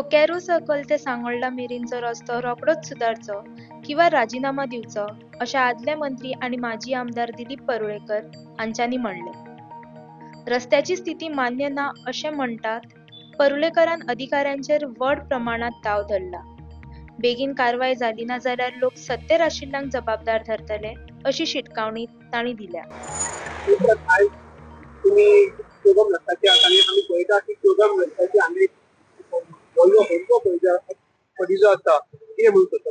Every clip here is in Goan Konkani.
कोकेरो सर्कल ते सांगोल्डा मेरेनचो रस्तो रोखडोच सुदारचो किंवा राजीनामा दिवचो अशें आदले मंत्री आनी माजी आमदार दिलीप परुळेकर हांच्यांनी म्हणलें. रस्त्याची स्थिती मान्य ना अशें म्हणटात परुळेकरान अधिकाऱ्यांचेर व्हड प्रमाणांत दाव धरला. बेगीन कारवाय जाली ना जाल्यार लोक सत्तेर आशिल्ल्यांक जबाबदार धरतले अशी शिटकावणी तांणी दिल्या. तुम्ही चोगम रस्त्याचे आसा आमी पळयता की चोगम रस्त्याचे आमी व्हडलो व्हडलो पडिल्लो आसा, कितें म्हणूंक सोदता?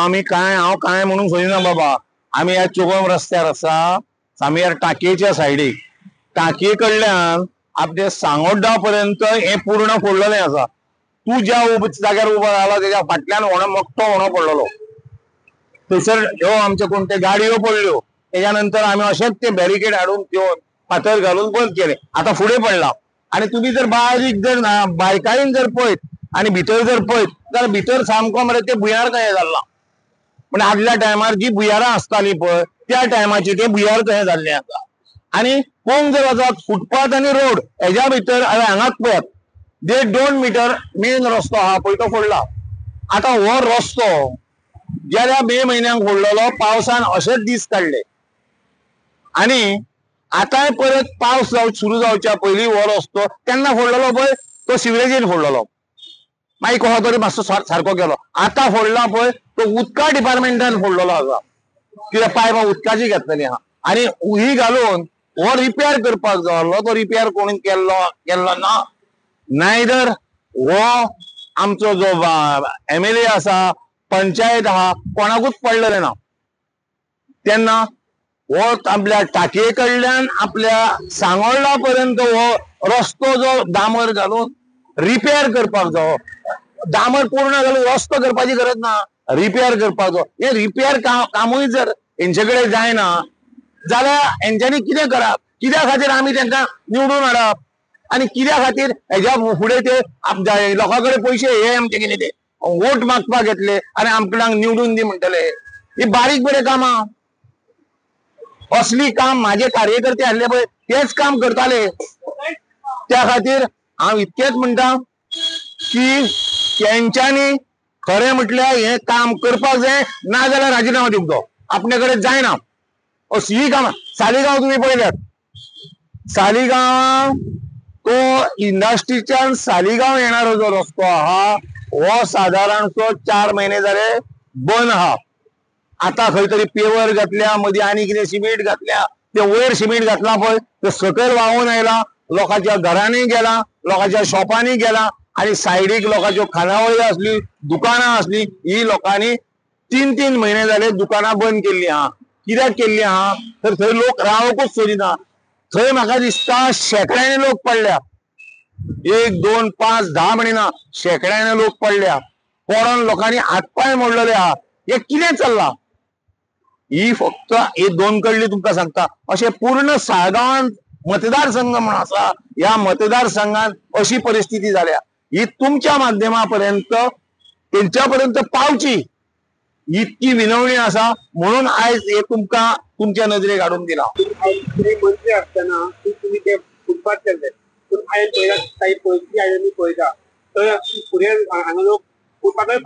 आमी काय हांव काय म्हणूंक सोदिना बाबा. आमी ह्या चोगम रस्त्यार आसा, आमी ह्या टाकयेच्या सायडीक, टाकये कडल्यान आपले सांगोड्डा पर्यंत हें पूर्ण फोडलेलें आसा. तूं ज्या जाग्यार उबो रावला तेज्या फाटल्यान होणो मोठो होणो पडलेलो, थंयसर ह्यो आमचे कोण ते गाडयो पडल्यो. तेज्या नंतर आमी अशेंच ते बॅरिकेड हाडून घेवन फातर घालून बंद केले. आतां फुडें पडला आनी तुमी जर बारीक जर बारकायेन जर पळयत आनी भितर जर पळयत जाल्यार भितर सामको मरे ते भुंयार कशें जाल्लां. पूण आदल्या टायमार जी भुंयारां आसतालीं पळय त्या टायमाचेर ते भुंयार कशें जाल्लें आसा. आनी पळोवंक जर वचत फुटपाथ आनी रोड हेज्या भितर हांगाच पळयात 1.5-2 मिटर मेन रस्तो आहा पळय तो फोडला. आतां हो रस्तो गेल्या मे म्हयन्याक फोडलेलो, पावसान अशेच दीस काडले आनी आतांय परत पावस सुरू जावच्या पयलीं हो रस्तो तेन्ना फोडलेलो पळय तो सिवरेजीन फोडलेलो, मागीर कसो तरी मातसो सारको केलो. आतां फोडला पळय तो उदका डिपार्टमेंटान फोडलेलो आसा, कित्याक पायपां उदकाची घेतलेली आहा आनी ही घालून हो रिपेर करपाक जाय आहलो, तो रिपेर कोणून केल्लो ना. नायदर हो आमचो जो एमएलए आसा, पंचायत आहा, कोणाकूच पडलेलें ना. तेन्ना हो आपल्या टाकये कडल्यान आपल्या सांगोल्डा पर्यंत हो रस्तो जो डांबर घालून रिपेर करपाक जावो, डांबर पूर्ण घालून रस्तो करपाची गरज ना, रिपेर करपाक जावो. हे रिपेर कामूय जर हेंचे कडेन जायना जाल्यार हेंच्यांनी कितें करप? कित्या खातीर आमी तांकां निवडून हाडप आनी कित्या खातीर हेज्या फुडें ते लोकां कडेन पयशे हे आमचे कितें ते वोट मागपाक येतले आनी आमकां निवडून दी म्हणटले. ही बारीक बरें कामां, असली काम माझे कार्यकर्ते आसले पळय तेच काम करताले. त्या खातीर हांव इतकेंच म्हणटा की तेंच्यांनी खरें म्हटल्यार हें काम करपाक जाय, ना जाल्यार राजिनामा दिवंक जायो, आपणे कडेन जायना असली कामां. सालिगांव तुमी पळयल्यात, सालिगांव तो इंडस्ट्रीच्यान सालिगांव येणारो जो रस्तो आहा हो सादारणसो 4 म्हयने जाले बंद आहा. आतां खंय तरी पेवर घातल्या, मदीं आनी कितें सिमेंट घातल्या, ते वयर सिमेंट घातला पळय ते सकयल व्हांवून आयला, लोकांच्या घरांनी गेला, लोकांच्या शॉपांनी गेला आनी सायडीक लोकांच्यो खानावळी आसली, दुकानां आसली, ही लोकांनी 3-3 म्हयने जाले दुकानां बंद केल्ली आहा. कित्याक केल्ली आहा तर थंय लोक रावकूच सोदिना. थंय म्हाका दिसता शेंकड्यांनी लोक पडल्या, 1, 2, 5, 10 म्हणिना, शेंकड्यांनी लोक पडल्या, पडोन लोकांनी हातपांय मोडलेले आहा. हे कितें चल्लां? ही फक्त हे दोन कडली तुमकां सांगता. अशें पूर्ण साळगांवान मतदारसंघ म्हणून आसा, ह्या मतदारसंघान अशी परिस्थिती जाल्या. ही तुमच्या माध्यमा पर्यंत तेंच्या पर्यंत पावची इतकी विनवणी आसा म्हणून आयज हे तुमकां तुमच्या नजरेक हाडून दिला. तुम्ही मंत्री आसतना तुमी ते फुटपाथ केल्ले, पूण आयज पळयता काही परिस्थिती आयज आमी पळयता तर फुडें हांगा लोक फुटपाथार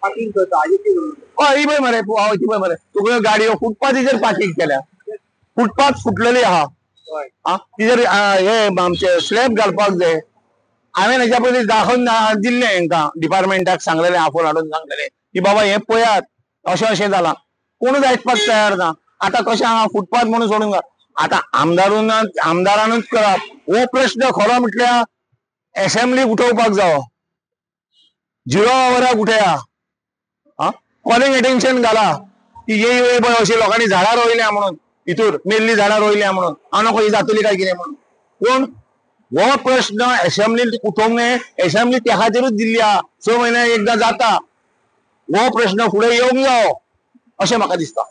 पार्किंग करता. हय, ही पळय मरे, हय ती पळय मरे, तुका गाडयो फुटपाथीचेर पार्किंग केल्या, फुटपाथ फुटलेली आहा. तिजेर हे आमचे स्लॅब घालपाक जाय. हांवें हेच्या पयलीं दाखोवन दिल्लें हेंकां डिपार्टमेंटाक सांगलेलें, आफोवन हाडून सांगलेलें की बाबा हें पळयात अशें अशें जालां, कोणूच आयकपाक तयार ना. आतां कशें आहा फुटपाथ म्हणून सोडून घाल. आतां आमदारानूच करप हो प्रश्न खरो म्हटल्यार एसेंब्लीक उठोवपाक जावो, 0 आवराक उठया, कॉलिंग एटेन्शन घाला की ये पळय अशी लोकांनी झाडां रोयल्या म्हणून, हितूर मेल्ली झाडां रोयल्या म्हणून, हांव नको ही जातली काय कितें म्हणून. पूण हो प्रश्न एसेंब्लीत उठोवंक न्हय, एसेंब्ली त्या खातीरूच दिल्ली आहा, 6 म्हयन्याक एकदां जाता. हो प्रश्न फुडें येवंक जावो अशें म्हाका दिसता.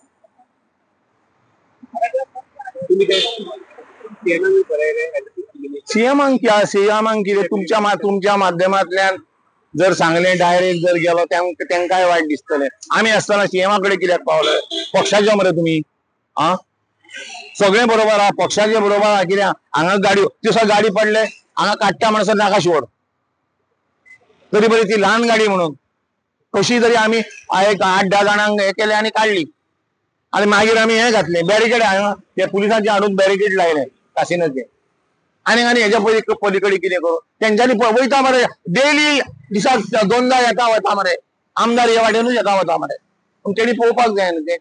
सीएमांक कितें तुमच्या माध्यमांतल्यान जर सांगलें डायरेक्ट जर गेलो तेंकांय वायट दिसतलें. आमी आसतना सीएमा कडेन कित्याक पावले? पक्षाचे मरे तुमी, आं सगळें बरोबर आहा, पक्षाचे बरोबर आहा. कित्याक हांगा गाडयो दिसा गाडी पडले हांगा काडटा म्हणसर नाका शिवड, तरी बरी ती ल्हान गाडी म्हणून कशी तरी आमी एक 8-10 जाणांक हे केले आनी काडली. आनी मागीर आमी हे घातले बॅरिकेड, हांगा ते पुलिसांचे हाडून बॅरिकेड लायले कासिनाचे. आनी आनी हेच्या पयलीं पलीकडे कितें करूं तेंच्यांनी वयता मरे, डेली दिसाक 2दा येता वता मरे, आमदार हे वाटेनूच येता वता मरे. पूण तेणी पळोवपाक जाय न्हू, ते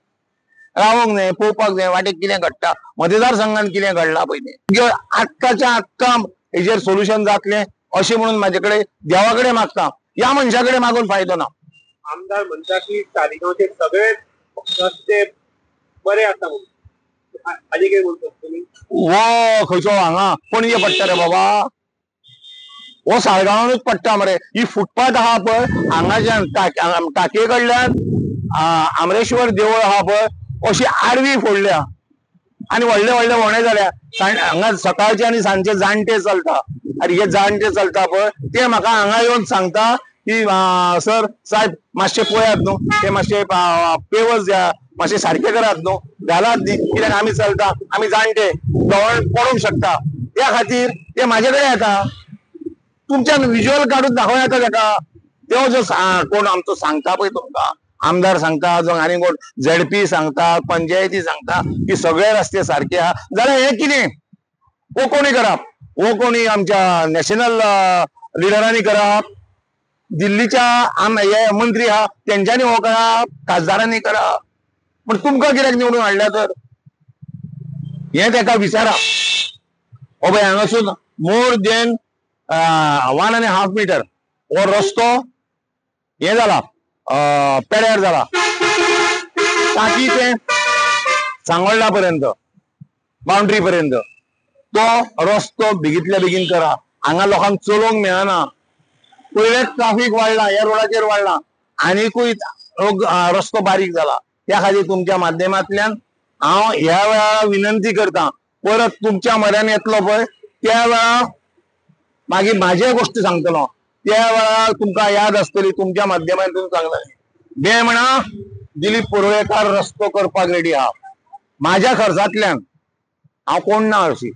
रावोंक जाय, पळोवपाक जाय वाटेक कितें घडटा, मतदार संघान कितें घडलां पळय तें. आत्ताच्या आत्ता हेजेर सोल्युशन जातलें अशें म्हणून म्हाजे कडेन देवा कडेन मागता, ह्या मनशा कडेन मागून फायदो ना. आमदार म्हणटा की सालिगांवचे सगळे रस्ते बरे आसा म्हणून, हाजे कितें म्हणटा तुमी? वो खंयचो हांगा पणजे पडटा रे बाबा, हो साळगांवानूच पडटा मरे. ही फुटपाथ आहा पळय हांगाच्यान टाकये कडल्यान आमरेश्वर देवूळ आहा पळय, अशी आडवी फोडल्या आनी व्हडले व्हडले व्हणे जाल्या. हांगा सकाळचे आनी सांजचे जाणटे चलता, आनी हे जाणटे चलता पळय ते म्हाका हांगा येवन सांगता की सर साहेब मातशें पळयात न्हू, ते मातशे पेवर्स द्या, मातशें सारकें करात न्हू, घालात न्ही, कित्याक आमी चलता, आमी जाणटे गव्हर्नमेंट पडूंक शकता. त्या खातीर ते म्हाजे कडेन येता, तुमच्यान विज्युअल काडून दाखोवं येता ताका. तो जो कोण आमचो सांगता पळय तुमकां आमदार सांगता, जो आनी कोण झेडपी सांगता, पंचायती सांगता की सगळे रस्ते सारके आहा, जाल्यार हें कितें हो कोणी करप, हो कोणी आमच्या नॅशनल लिडरांनी करप, दिल्लीच्या हे मंत्री आहा तेंच्यांनी हो करप, खासदारांनी करप, पूण तुमकां कित्याक निवडून हाडल्या तर हें ताका विचारा. हो पळय हांगासून मोर देन 1.5 मिटर हो रस्तो हे जाला, पेड्यार जाला, टाकी ते सांगोल्डा पर्यंत बाउंड्री पर्यंत तो रस्तो बेगीतल्या बेगीन करा. हांगा लोकांक चलोवंक मेळना, पयलेच ट्राफीक वाडला, ह्या रोडाचेर वाडला, आनीकूय रस्तो बारीक जाला. त्या खातीर तुमच्या माध्यमांतल्यान हांव ह्या वेळार विनंती करता, परत तुमच्या म्हऱ्यान येतलो पळय त्या वेळार मागीर म्हाजे गोश्टी सांगतलो, त्या वेळार तुमकां याद आसतली, तुमच्या माध्यमांतून सांगतले. बे म्हणा दिलीप परुळेकार रस्तो करपाक रेडी आहा म्हाज्या खर्चांतल्यान, हांव कोण ना हरशी,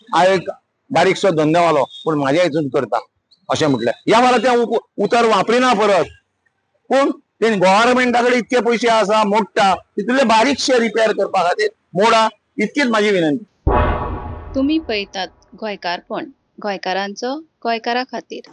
हांव एक बारीकसो धंदेवालो, पूण म्हाज्या हितून करता अशें म्हटलें. ह्या वेळार तें उतर वापरिना परत, पूण ते गव्हर्मेंटा कडेन इतके पयशे आसा मोडटा, तितले बारीकशे रिपेर करपा खातीर मोडा, इतकीच म्हाजी विनंती. तुमी पळयतात गोंयकारपण, गोंयकारांचो गोंयकारा खातीर.